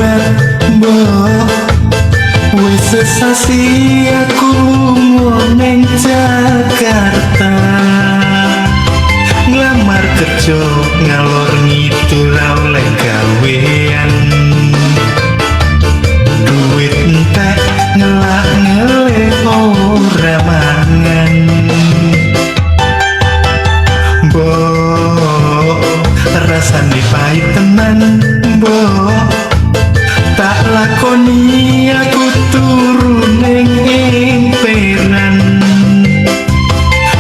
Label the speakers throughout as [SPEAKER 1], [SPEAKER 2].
[SPEAKER 1] kuat, mbok. Wis sesasi aku lunga ning Jakarta, nglamar kerja ngalor ngidul ra oleh gawean. Duit entek ngelak ngelih ora mangan. Mbok, rasane pahit tenan, mbok. Tak lakoni aku turu ning emperan.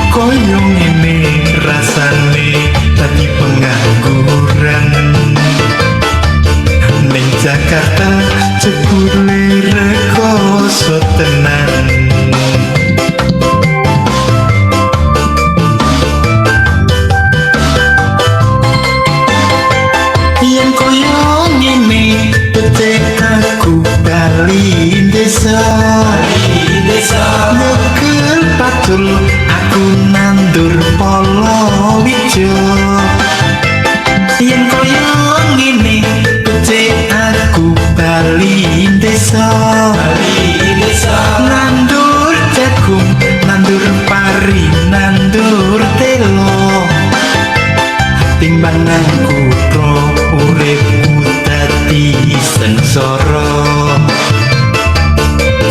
[SPEAKER 1] Koyo ngene rasane dadi pengangguran. Ning Jakarta jebule rekoso tenan. Yen koyo ngene becik aku bali desa. Nyekel pacul aku nandur palawija. Yen koyo ngene becik aku bali desa. Nandur jagung, nandur pari, nandur telo. Timbang nang kutha uripku dadi sengsara.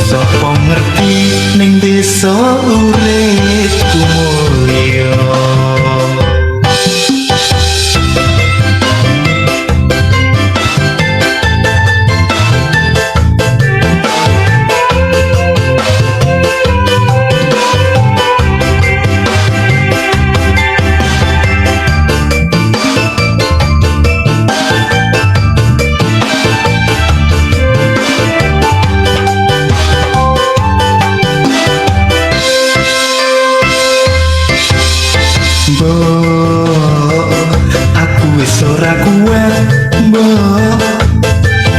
[SPEAKER 1] Sopo ngerti ning desa uripku mulya. Mbok, aku wis ora kuat, mbok.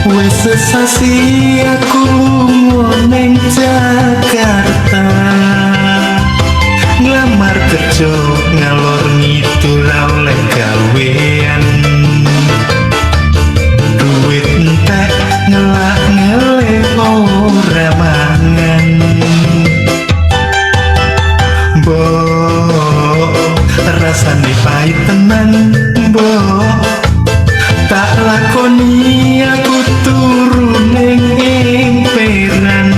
[SPEAKER 1] Wis sesasi aku lunga ning Jakarta, nglamar kerja ngalor ngidul ra oleh gawean. Duit entek ngelak ngelih ora mangan. Mbok, rasane pahit tenan, mbok. Tak lakoni aku turu ning emperan.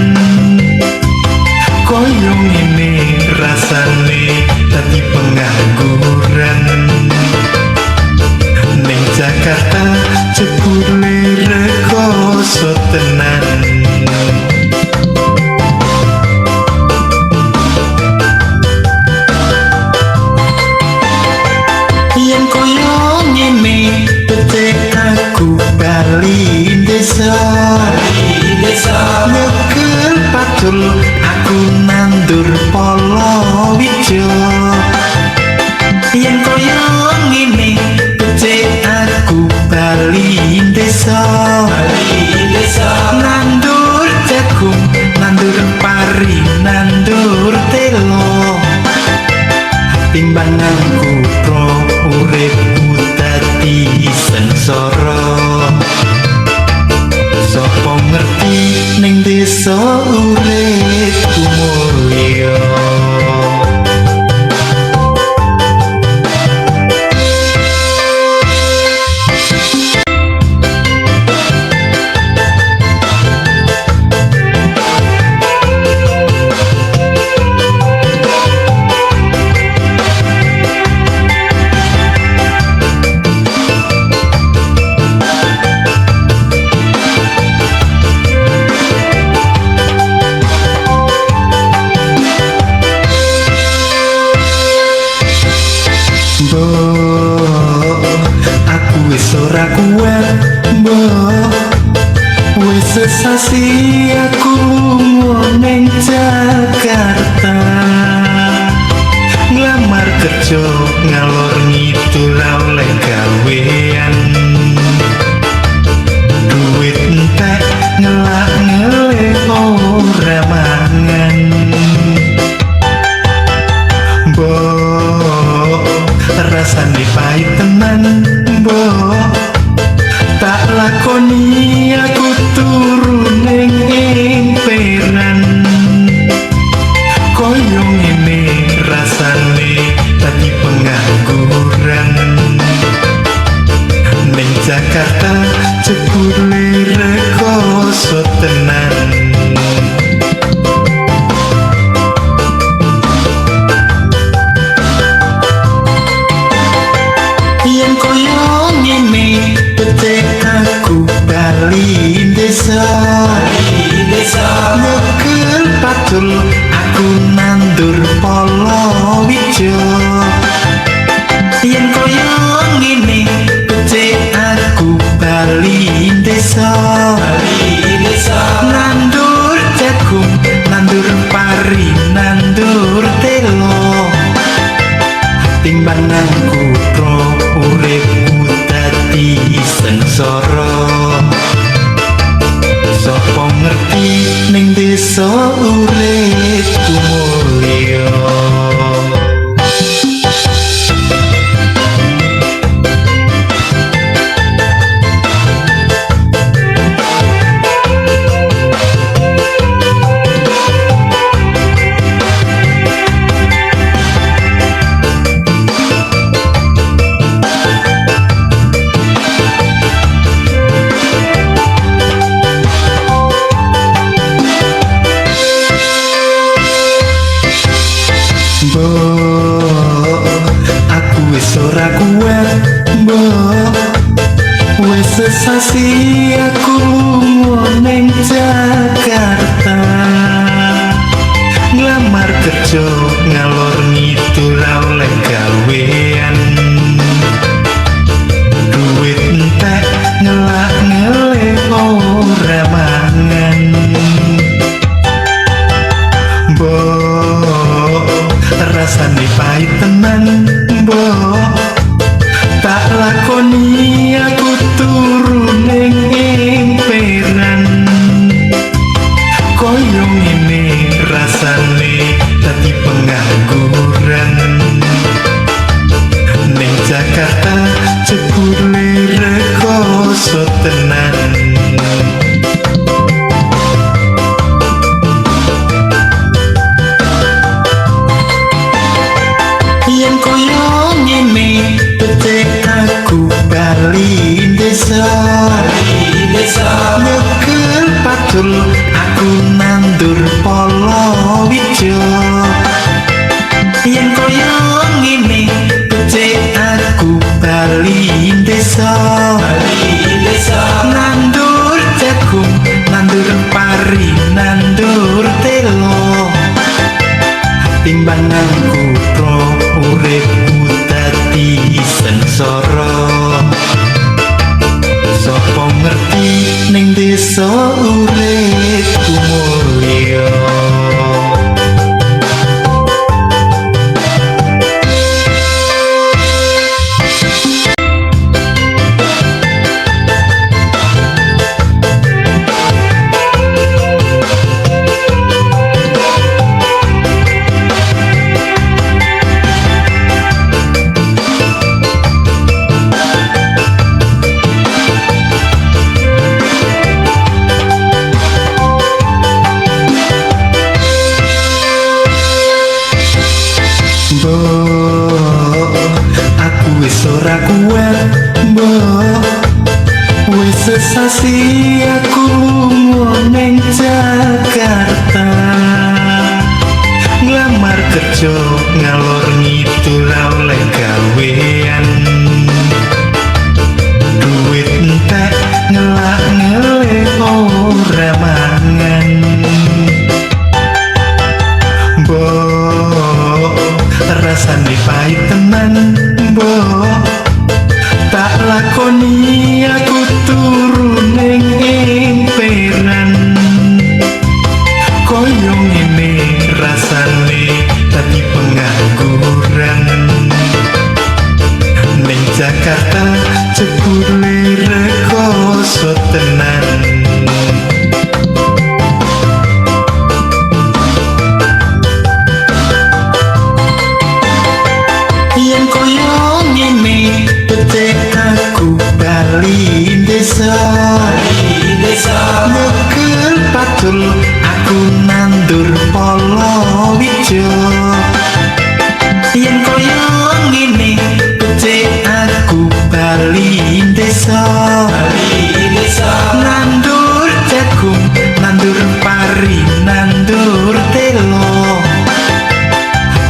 [SPEAKER 1] Koyo ngene rasane dadi pengangguran. Ning Jakarta jebule rekoso tenan. Yen koyo ngene becik aku bali desa. Nyekel pacul aku nandur palawija. Yen koyo ngene becik aku bali desa. Nandur jagung, nandur pari, nandur telo. Timbang nang kutha uripku dadi sengsara. Sopo ngerti ning desa uripku mulya. Mbok, aku wis ora kuat, mbok. Wis sesasi aku lunga ning Jakarta, nglamar kerja ngalor ngidul ra oleh gawean. Duit entek ngelak ngelih ora mangan. Mbok, rasane pahit tenan, mbok. Tak lakoni aku Patul, aku nandur palawija. Yen koyo ngene becik aku bali desa, nandur jagung, nandur pari, nandur telo. Timbang nang kutha uripku dadi sengsara. Sopo ngerti ning desa uripku mulya. Mbok, aku wis ora kuat, mbok. Wis sesasi aku lunga ning Jakarta, nglamar kerja ngalor ngidul ra oleh gawean. Duit entek ngelak ngelih ora mangan. Mbok, rasane pahit tenan, mbok. Tak lakoni aku turu ning emperan. Koyo ngene rasane dadi pengangguran. Ning Jakarta jebule rekoso tenan. Yen koyo ngene becik aku bali desa, nyekel patul aku nandur palawija. Yen koyo ngene becik aku bali desa, nandur jagung, nandur pari, nandur telo. Timbang nang kutha uripku dadi sengsara. Sopo ngerti ning desa uripku mulya. Mbok, aku wis ora kuat, mbok. Wis sesasi aku lunga ning Jakarta, nglamar kerja ngalor ngidul ra oleh gawean. Duit entek ngelak ngelih ora mangan. Mbok, rasane pahit tenan, mbok. Tak lakoni aku turu ning emperan. Koyo ngene rasane dadi pengangguran. Ning Jakarta jebule rekoso tenan. Yen koyo ngene becik aku bali desa, nyekel patul aku nandur palawija. Yen koyo ngene becik aku bali desa, nandur jagung, nandur pari, nandur telo.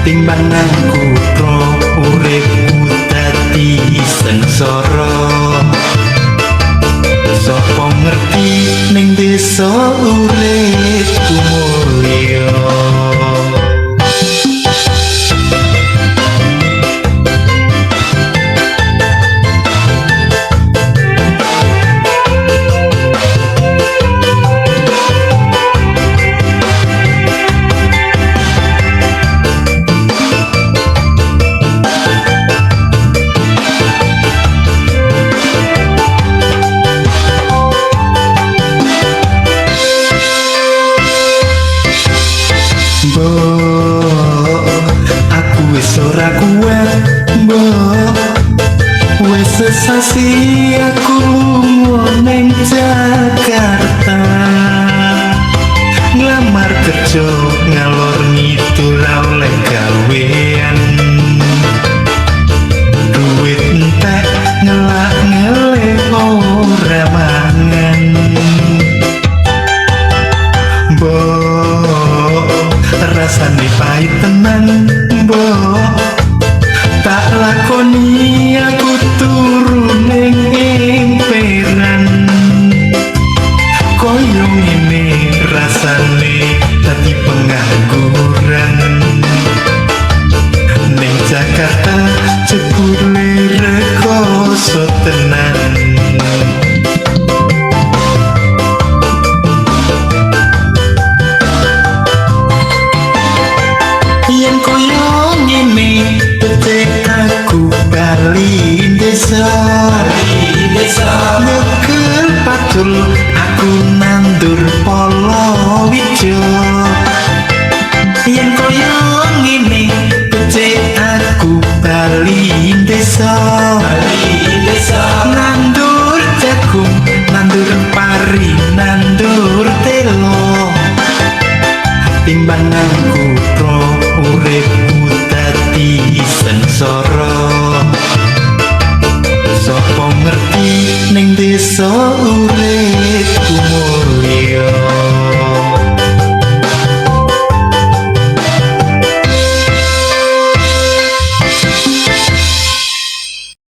[SPEAKER 1] Timbang nang kutha uripku dadi sengsara. Sopo ngerti ning desa uripku mulya. Nandur telo. Timbang nang kutha uripku dadi sengsara. Sopo ngerti ning desa.